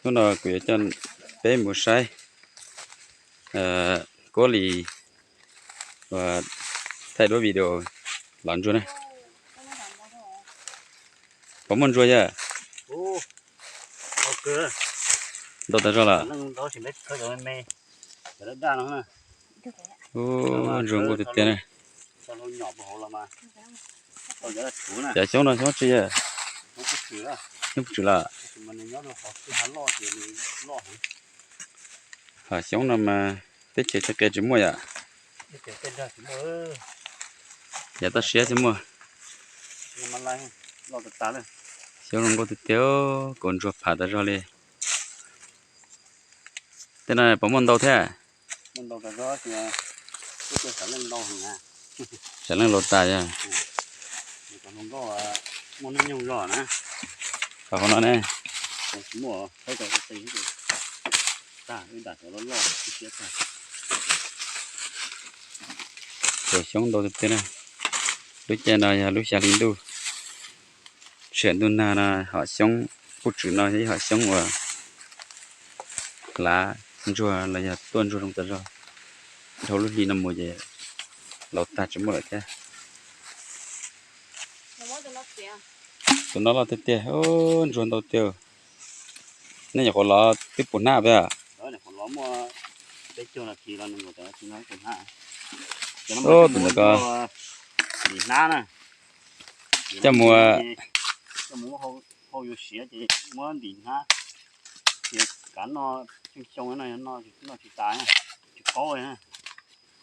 Hnub no kuv yuav coj peb mus saib Kuab Lis thaij duab video lov ntsuag na. Puas muaj ntsuag yawg? Ntau tas zog lawm. Ub, ntsuag nkuj tiag tiag na. Cov xyoob no xyoob tsi yawg? Xyoob pub tswm lawm. Ho xyoob no mas teb chaws txoj kev tsis muaj yom. Yav toj siab thiaj muaj. Xyoob zoo nkauj tiag tiag, kaus ntsuag pham tas zog li. Tej no puas muaj ntau thiab? Sam leej laus tas yog. Ho hauv no ne? Kaus xyoob ntau tiag tiag na. Lub caij no yog lub xya hli ntuj, tshiab ntuj nag no, hom xyoob pub tswm no yog ib hom xyoob uas hlav ntsuag los yog tuaj ntsuag zoo tas zog. Dhau lub hli no mus ces laus tag tsis muaj lawm thiab. Tus no loj tiag tiag, ntsuag ntau tiag. Nej nyuam qhuav lov twb puv hnab peb. Tus ntawm ko coj mus hau yuav siav ces muab ntim hnab, ces kav noj xyoo xyoo no noj tsis tas, tsis qaub.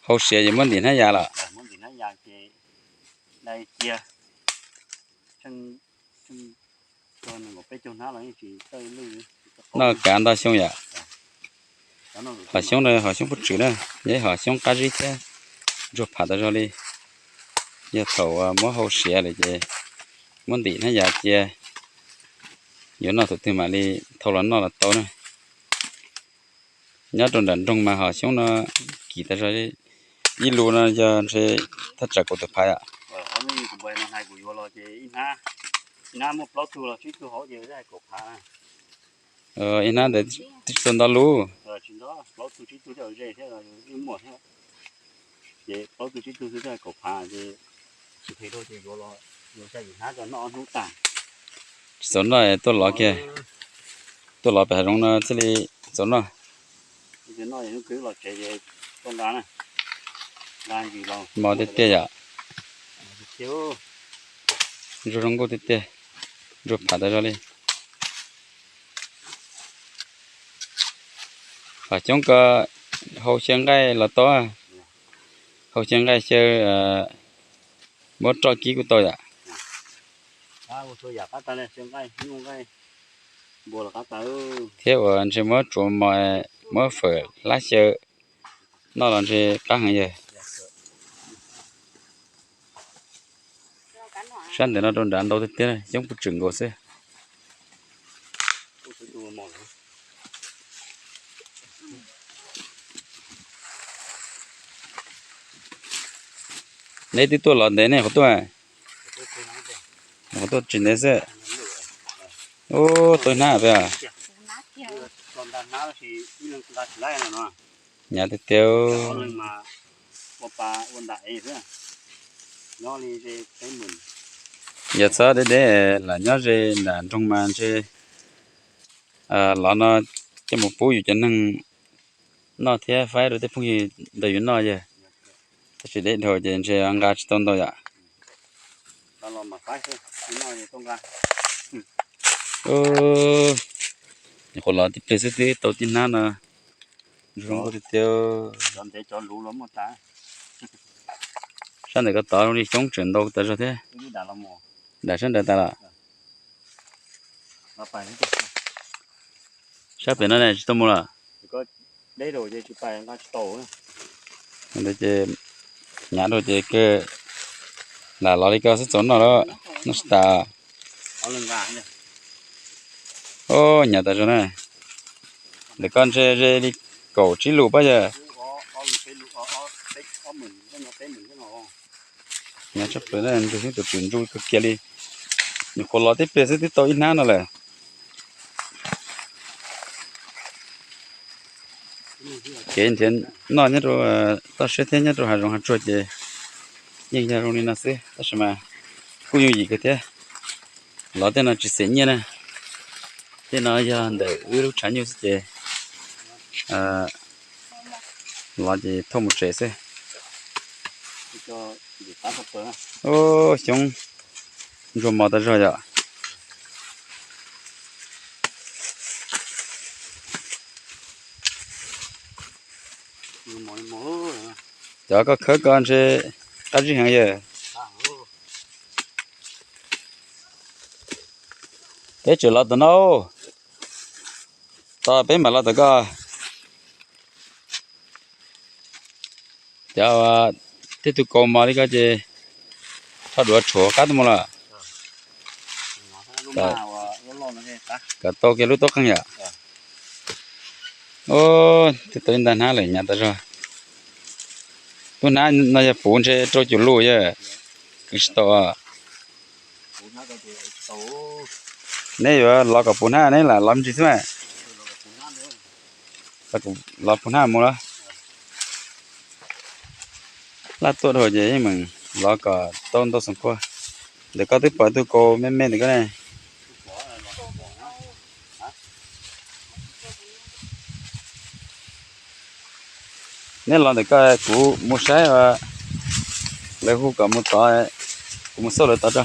Hau siav ces muab ntim hnab yas lawm. Muab ntim hnab yas ces dai cia, tsheej peb caug hnab los yeej tsis tawj lwj. Noj kav ntau xyoo yom. Hom xyoob no hom xyoob pub tswm na, yog ib hom xyoob qab zib thiab ntsuag pham tas zog li. Yog thaum muab hau siav lawm ces muab ntim hnab yas cia, yuav noj thaum twg mam li thau los noj los tau na. Nyob rau nram nroog mas hom xyoob no kim tas zog, ib lus no yog ntshe thaj tsam kaum tawm phav yom. Ib hnab ntawd twb tsis tau nto lus. Tsis txaus noj tuaj lov kiag, tuaj lov pem hav zoov no thiaj li txaus noj. Mos tiag tiag yom. Ntsuag zoo nkauj tiag tiag, ntsuag pham tas zog li. Hom xyoob ko hau xyaw nqaij los tau, hau xyaw nqaij xyaw muab roj kib kuj tau yom. Thiab uas ntshe muab tsuav mos, muab fawm hlab xyaw noj los ntshe qab heev yawg. Sab ntawm no rau nrad ntau tiag tiag, xyoob pub tswm nkaus xwb. Neb twb tuaj los ntev, nej qhov tuaj, qhov tuaj tsis ntev xwb. Ub, tau hnab peb. Hnyav tiag tiag. Yog txhob deb deb, lam nyob ze nram nroog mas ntshe los no coj mus pub yus cov neeg noj thiab faib rau tej phooj ywg ntawd yus noj yawg. Tab sis deb dhau ces ntshe nqa tsis tau ntau yom. Nyuam qhuav los tib pliag xwb twb tau tib hnab no. Zoo nkauj tiag tiag. Sab ntawm ko tod zoo li xyoob tseem ntau tas zog thiab. Dam sab nraud tas lawm. Sab pem no ne tsis tau mus lawm. Ntawd ces hnyav rau ces kawg lam los li ko xwb txaus noj lawm, noj tsis tas. Ub, hnyav tas zog na. Ntawm ko ntshe ze li kaum tsib lus pob yawg. Hnyav tshaj plaws na, ntsuag xyoob tus tswm ntsuj kawg kiag li. Nyuam qhuav los tib pliag xwb twb tau ib hnab no lawm. kev nrhiav noj nyob rau toj siab thiab nyob rau hav zoov hav tsuag ces yeej yog zoo li no xwb, tab sis mas kuj yooj yim kawg thiab. Lov tej no tsis xim nyiaj na. Tej no yog ntawm wb lub tshav nyuj xwb ces lov ces thauj mus tsev xwb. Ub, xyoob ntsuag mos tas zog yom. Cov koj khawb ko ntshe qab zib heev yawg. Peb tseem los tom no, tom peb mam los tom ko. Cov tej tug kaus mos li ko ces rho duav tshuam qab tuaj mus lawm. Kom tau kiag lub tub qeej yom. Ub, twb tau ib nta hnab lawm hnyav tas zog. Lub hnab no yog puv ntshe rau cum lus yawg, kwv tsis tau. Neb yuav lov kom puv hnab neb lam lov me ntsis xwb mas. Lov puv hnab mus los. Laj tuaj dhau ces yeej meem lov kom tau ntau xoom kua. Ntawm koj twb pom tug kaus me me ntawm koj ne. Neb los ntawm ko kuv mus saib, lawv hu kom mus tod, kuv mus xauj lawv tod tso.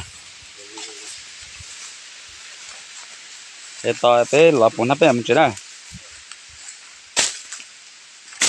Es tos peb lov puv hnab peb mam mus tsev na.